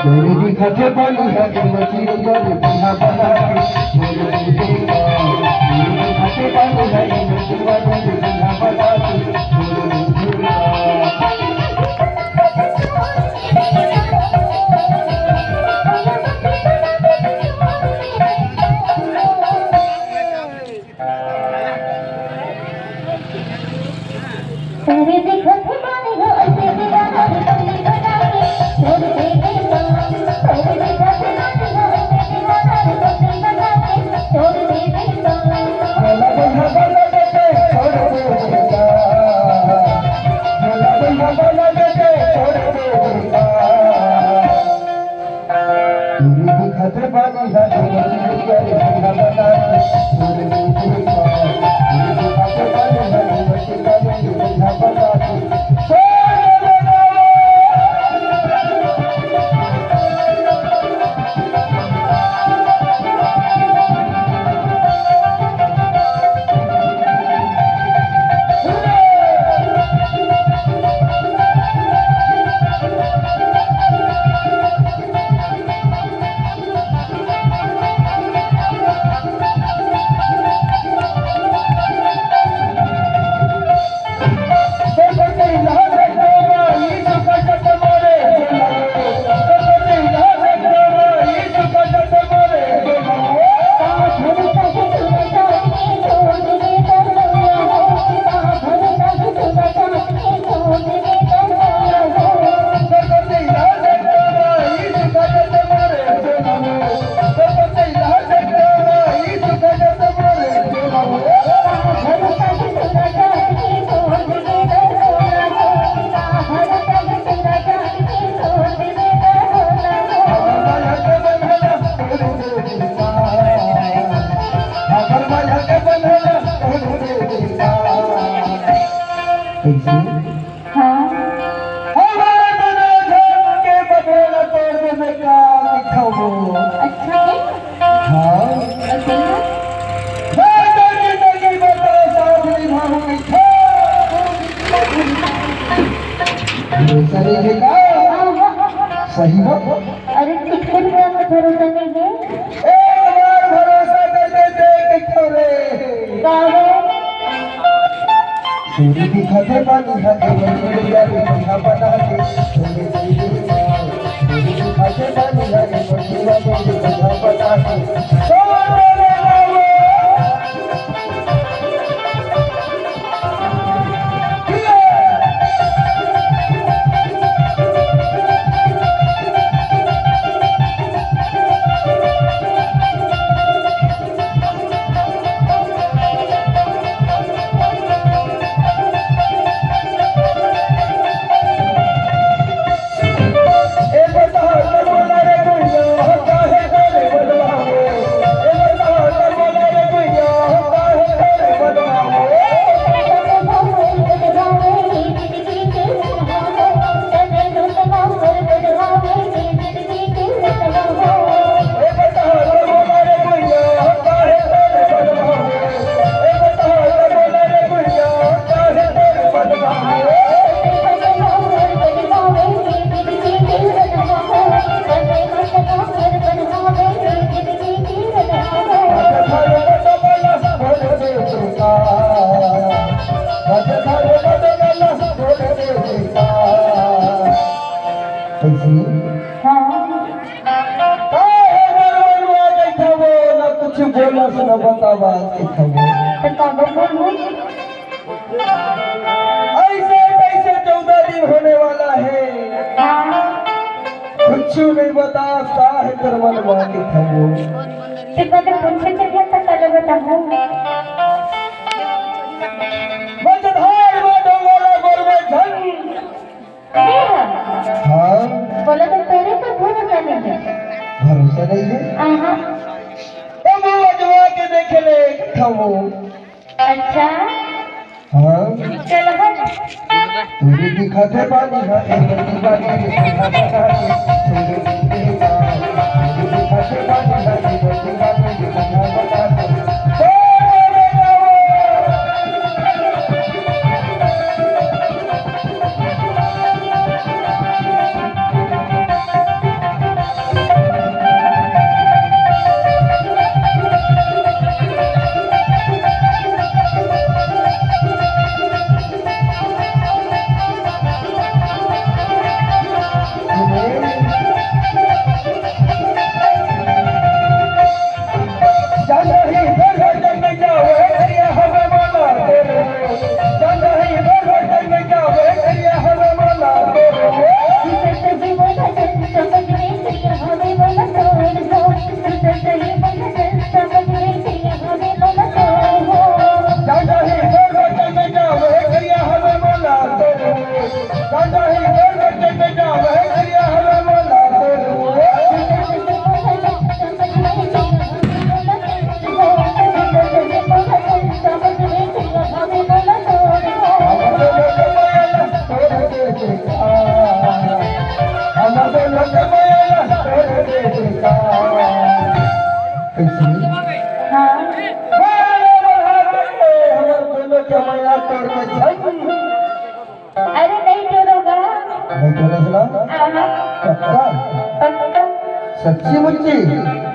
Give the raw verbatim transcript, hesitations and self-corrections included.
तोरे दिखत हे पानी ह, ए मछली रे, बिना बना के। तोरे दिखत हे पानी ह, ए मछली रे, बिना बना के। कैसे? हाँ। हमारे बिना घर के बगेला तोड़ देवे का दिखाओ। अच्छा है? हाँ। बताइए। मैं तो जिंदगी में तेरे साथ निभाऊंगी। भरोसा नहीं है का? हाँ, हाँ। सही बात। अरे, किसके पे आपको भरोसा नहीं है? एक बार भरोसा करके देख तो रे। का हो? सूरी दिखत हे पानी हा के बनिया रे पंखा बना के। सूरी दिखत हे पानी हा के बनिया रे पंखा बना के। कैसे? हाँ। काहे बरबरुआ जइठा वो, ना कुछ बोलस, ना बतावस जइठा वो। तो काबर बोलबो? ऐसे कैसे चौदह दिन होने वाला है? हाँ। कुछ नहीं बतावस, काहे बरबरुआ जइठा वो। ते कदे पूछे चलिए तो कदे बताऊँ। मझधार में डोंगोला गोर में झन। हाँ। बोला तो तेरे पर भरोसा नहीं है। भरोसा नहीं है? हाँ। तो वो अजमा के देख ले, खाओ। अच्छा। हाँ। चल हट। तोरे दिखत हे पानी हा, ए बंदी पानी रे, बंदी पानी रे, तोरे दिखत हे पानी हा, ए बंदी पानी रे, बंदी पानी रे। कैसे? हाँ। हमर दोनों के मैया तोर में झन। अरे नहीं टोरोगा। नहीं टोरे सुना? हाँ, हाँ। पक्का? पक्का। सच्ची मुच्ची?